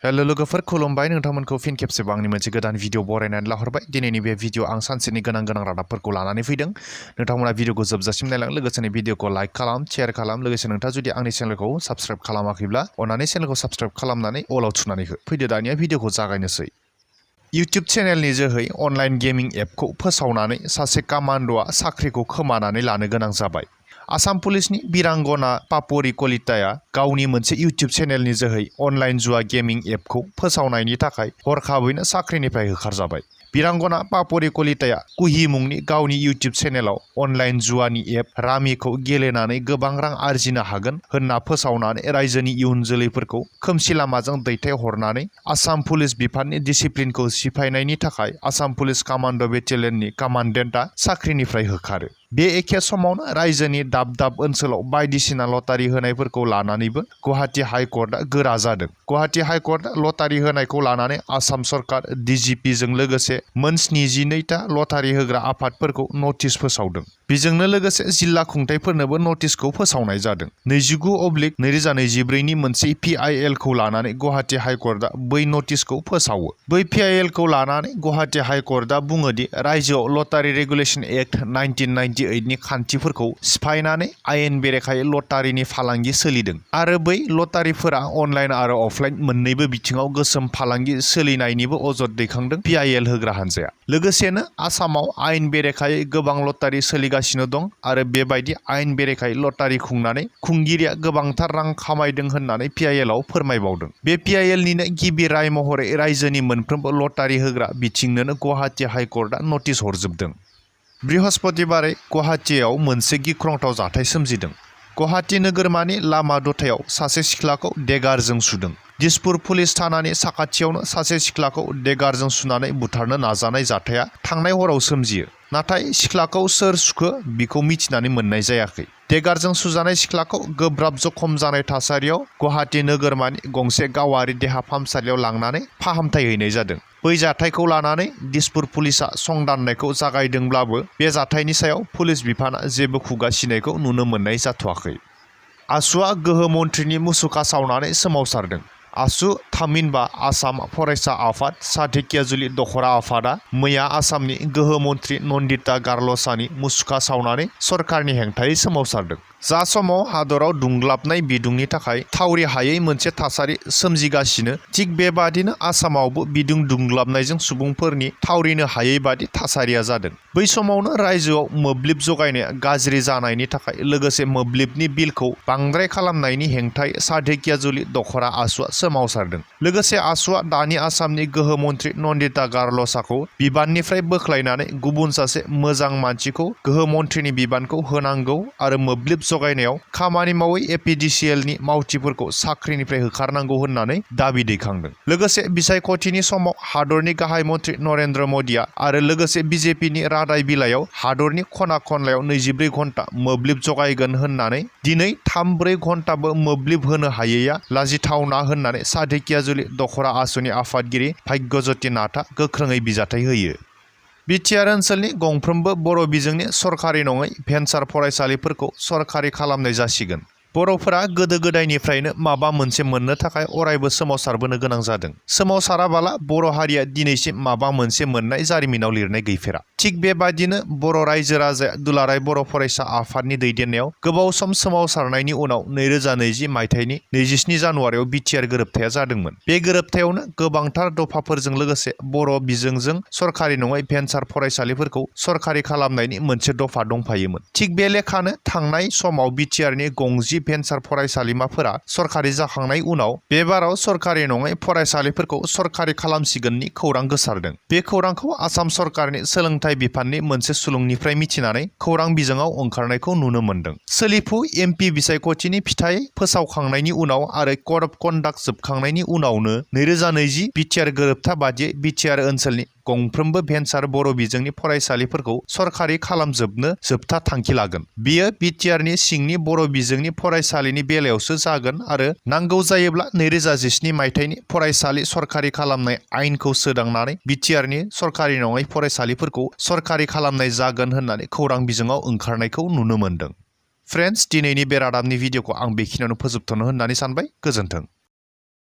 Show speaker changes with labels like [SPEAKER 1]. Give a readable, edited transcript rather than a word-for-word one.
[SPEAKER 1] Hello लोगोफोर खुलुमबाय नोंथांमोनखौ फिन खेबसेबाव आंनि मोनसे गोदान भिडिअ बरायनानै लाहरबाय। दिनैनि बे भिडिअ आं सानसेनि गोनां रादाबफोरखौ लानानै फैदों। नोंथांमोना भिडिअखौ जोबजासिम नायलां, लोगोसेनो भिडिअखौ लाइक खालाम, शेयार खालाम। लोगोसे नोंथाङा जुदि आंनि चेनेलखौ साबस्क्राइब खालामाखैब्ला अन्नानै चेनेलखौ साबस्क्राइब खालामनानै अलाव थुनानै हो। फैदो दानिया भिडिअखौ जागायनोसै। इउटिउब चेनेलनि जोहै अनलाइन गेमिं एपखौ फोसावनानै सासे कामान्ड'आ साख्रिखौ खोमानानै लानो गोनां जाबाय। आसाम पुलिसनि बिरांगना पापरि कलिताया गावनि मोनसे इउटिउब चेनेलनि जोहै अनलाइन जुवा गेमिं एपखौ फोसावनायनि थाखाय हरखाबैनो साख्रिनिफ्राय होखारजाबाय। बिरांगना पापरि कलिताया कुहि मुंनि गावनि इउटिउब चेनेलाव अनलाइन जुवानि एप रामिखौ गेलेनानै गोबां रां आरजिनो हागोन होनना फोसावनानै रायजोनि इयुन जोलैफोरखौ खोमसि लामाजों दैथायहरनानै आसाम पुलिस बिफाननि डिसिप्लिनखौ सिफायनायनि थाखाय आसाम पुलिस कामान्ड' बेटेलियननि कामान्डेन्टआ साख्रिनिफ्राय होखारो। बे एखे समावनो रायजोनि दाब दाब ओनसोलाव बायदिसिना लटारि होनायफोरखौ लानानैबो गुवाहाटी हाइकर्टआ गोरा जादों। गुवाहाटी हाइकर्टआ लटारि होनायखौ लानानै आसाम सरकार DGPजों लोगोसे मोन 72टा लटारि होग्रा आफादफोरखौ नटिस फोसावदों। बेजोंनो लोगोसे जिल्ला खुंथायफोरनोबो नटिसखौ फोसावनाय जादों। 29/2024 नि मोनसे PIL खौ लानानै गुवाहाटी हाइकर्टआ बै नटिसखौ फोसावो। बै PIL खौ लानानै गुवाहाटी हाइकर्टआ बुङोदि रायजोआव लटारि रेगुलेशन एक्ट 1998 नि खान्थिफोरखौ सिफायनानै आयेन बेरेखायै लटारिनि फालांगि सोलिदों आरो बै लटारिफोरा अनलाइन आरो अफलाइन मोन्नैबो बिथिङाव गोसोम फालांगि सोलिनायनिबो अजद दैखांदों PIL होग्रा हान्जाया। लोगोसेनो आसामाव आयेन बेरेखायै गोबां लटारि सोलिगासिनो दं आरो बेबायदि आयेन बेरेखायै लटारि खुंनानै खुंगिरिया गोबांथार रां खामायदों होननानै PIL आव फोरमायबावदों। बे PIL निनो गिबि राय महरै रायजोनि मोनफ्रोमबो लटारि होग्रा बिथिंनोनो गुवाहाटी हाइकर्टआ नटिस हरजोबदों। बृहस्पतिबारै गुवाहाटीआव मोनसे गिख्रंथाव जाथाय सोमजिदों। गुवाहाटी नोगोरमानि लामा दथायाव सासे सिख्लाखौ देगारजों सुदों। दिसपुर पुलिस थानानि साखाथियावनो सासे सिख्लाखौ देगारजों सुनानै बुथारनो नाजानाय जाथाया थांनाय हराव सोमजियो। नाथाय सिख्लाखौ सोर सुखो बिखौ मिथिनानै मोननाय जायाखै। देगारजों सुजानाय सिख्लाखौ गोब्राब जखम जानाय थासारियाव गुवाहाटी नोगोरमानि गंसे गावारि देहा फाहामसालियाव लांनानै फाहामथाय हैनाय जादों। बै जाथायखौ लानानै दिसपुर पुलिसआ संदाननायखौ जागायदोंब्लाबो बे जाथायनि सायाव पुलिस बिफाना जेबो खुगा सिनायखौ नुनो मोननाय जाथ'वाखै। आसुआ गोहो मन्थ्रिनि मुसुखा सावनानै सोमावसारदों। आसु थामहिनबा आसाम फरायसा आफाद सा धेकियाजुलि दखरा आफादा मैया आसामनि गोहो मन्थ्रि नन्दिता गारलसानि मुसुखा सावनानै सरकारनि हेंथायै सोमावसारदों। जा समाव हादराव दुंग्लाबनाय बिदुंनि थाखाय थावरि हायै मोनसे थासारि सोमजिगासिनो, थिग बेबादिनो आसामावबो बिदुं दुंग्लाबनायजों सुबुंफोरनि थावरिनो हायै बादि थासारिया जादों। बै समावनो रायजोआव मोब्लिब जगायनाया गाज्रि जानायनि थाखाय लोगोसे मोब्लिबनि बिलखौ बांद्राय खालामनायनि हेंथायै सा धेकियाजुलि दखरा आसुआ सोमावसारदों। लोगोसे आसुआ दानि आसामनि गोहो मन्थ्रि नन्दिता गारलसाखौ बिबाननिफ्राय बोख्लायनानै गुबुन सासे मोजां मानसिखौ गोहो मन्थ्रिनि बिबानखौ होनांगौ आरो मोब्लिब जगायनायाव खामानि मावै APDCL नि मावथिफोरखौ साख्रिनिफ्राय होखारनांगौ होननानै दाबि दैखांदों। लोगोसे बिसायख'थिनि समाव हादरनि गाहाय मन्थ्रि नरेन्द्र मदिया आरो लोगोसे BJPनि रादाय बिलाइयाव हादरनि खना खनलायाव 24 घन्टा मोब्लिब जगायगोन होननानै दिनै 3-4 घन्टाबो मोब्लिब होनो हायैया लाजिथावना होननानै सा धेकियाजुलि दखरा आसुनि आफादगिरि भाग्यज्योति नाथआ गोख्रोङै बिजाथाइ होयो। बिटिआर ओनसोलनि गंफ्रोमबो बर' बिजोंनि सरकारि नङै भेन्सार फरायसालिफोरखौ सरकारि खालामनाय जासिगोन। बर'फोरा गोदो गोदायनिफ्रायनो माबा मोनसे मोननो थाखाय अरायबो सोमावसारबोनो गोनां जादों। सोमावसाराबाला बर' हारिया दिनैसिम माबा मोनसे मोननाय जारिमिनाव लिरनाय गैफेरा। थिग बेबादिनो बर' रायजो राजाया दुलाराय बर' फरायसा आफादनि दैदेननायाव गोबाव सम सोमावसारनायनि उनाव 2020 मायथाइनि 27 जानुवारियाव बिटिआर गोरोबथाया जादोंमोन। बे गोरोबथायावनो गोबांथार दफाफोरजों लोगोसे बर' बिजोंजों सरकारि नङै भेन्सार फरायसालिफोरखौ सरकारि खालामनायनि मोनसे दफा दंफायोमोन। थिग बे लेखानो थांनाय समाव बिटिआरनि 50 भेन्सार फरायसालिमाफोरा सरकारि जाखांनाय उनाव बेबाराव सरकारि नङै फरायसालिफोरखौ सरकारि खालामसिगोननि खौरां गोसारदों। बे खौरांखौ आसाम सरकारनि सोलोंथाइ बिफाननि मोनसे सुलुंनिफ्राय मिथिनानै खौरां बिजोङाव ओंखारनायखौ नुनो मोन्दों। सोलिफु MP बिसायख'थिनि फिथाइ फोसावखांनायनि उनाव आरो कड अफ कन्डाक्ट जोबखांनायनि उनावनो 2020 बिटिआर गोरोबथा बादियै बिटिआर ओनसोलनि गंफ्रोमबो भेन्सार बर' बिजोंनि फरायसालिफोरखौ सरकारि खालामजोबनो जोबथा थांखि लागोन। बेयो बिटिआरनि सिंनि बर' बिजोंनि फरायसालिनि बेलायावसो जागोन आरो नांगौ जायोब्ला 2017 मायथाइनि फरायसालि सरकारि खालामनाय आयेनखौ सोदांनानै बिटिआरनि सरकारि नङै फरायसालिफोरखौ सरकारि खालामनाय जागोन होननानै खौरां बिजोङाव ओंखारनायखौ नुनो मोन्दों। फ्रेन्ड्स, दिनैनि बे रादाबनि भिडिअखौ आं बेखिनियावनो फोजोबथ'नो होननानै सानबाय। गोजोन्थों।